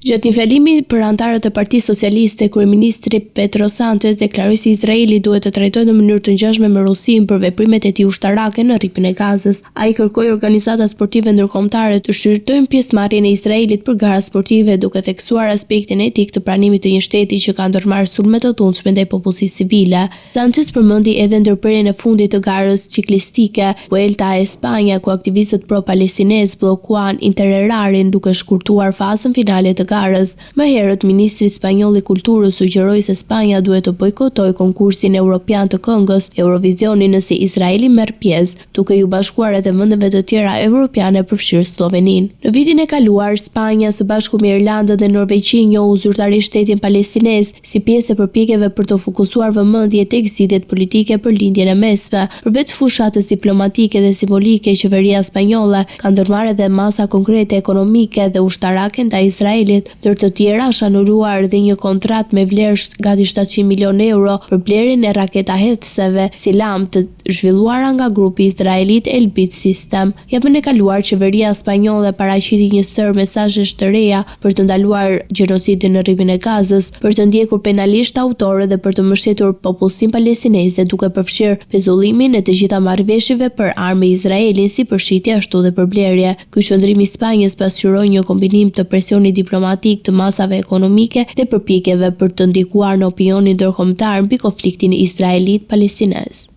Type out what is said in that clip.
Gjatë një fjalimi për anëtarët e Partisë Socialiste, kryeministri Pedro Sanchez deklaroi se Izraeli duhet të trajtohet në mënyrë të ngjashme me Rusinë për veprimet e tij ushtarake në Rripin e Gazës. Ai kërkoi organizatat sportive ndërkombëtare të shqyrtojnë pjesëmarrjen e Izraelit për gara sportive, duke theksuar aspektin etik të pranimit të një shteti që ka ndërmarrë sulme të dhunshme ndaj popullsisë civile. Sanchez përmendi edhe ndërprerjen e fundit të garës çiklistike Vuelta a España, ku aktivistët pro-palestinezë bllokuan itineraren duke shkurtuar fazën finale të garës. Më herët, ministri spanjoll i Kulturës sugjeroi se Spanja duhet të bojkotojë konkursin europian të këngës, Eurovisionin nëse Izraeli merr pjesë, duke iu bashkuar edhe vendeve të tjera evropiane përfshirë Slloveninë. Në vitin e kaluar, Spanja së bashku me Irlandën dhe Norvegjinë njohu zyrtarisht shtetin palestinez, si pjesë e përpjekjeve për të fokusuar vëmendje tek zgjidhjet politike për Lindjen e Mesme. Përveç fushatës diplomatike dhe simbolike, qeveria spanjolle ka ndërmarrë edhe masa konkrete ekonomike dhe ushtarake ndaj Izraelit. Ndër të tjera, është anuluar dhe një kontratë me vlerë gati 700 milionë euro për blerjen e raketahedhëseve SAAM të zhvilluara nga grupi izraelit Elbit System. Javën e kaluar, qeveria spanjolle paraqiti një sërë mesazhesh të reja për të ndaluar gjenocidin në Rripin e Gazës, për të ndjekur penalisht autorët dhe për të mbështetur popullsinë palestineze, duke përfshirë pezullimin e të gjitha marrëveshjeve për armë me Izraelin, si për shitje ashtu dhe për blerje. Ky qëndrim i Spanjës pasqyroi një kombinim të presionit diplomatik, të masave ekonomike dhe përpjekjeve për të ndikuar në opinionin ndërkombëtar mbi konfliktin izraelit-palestinez.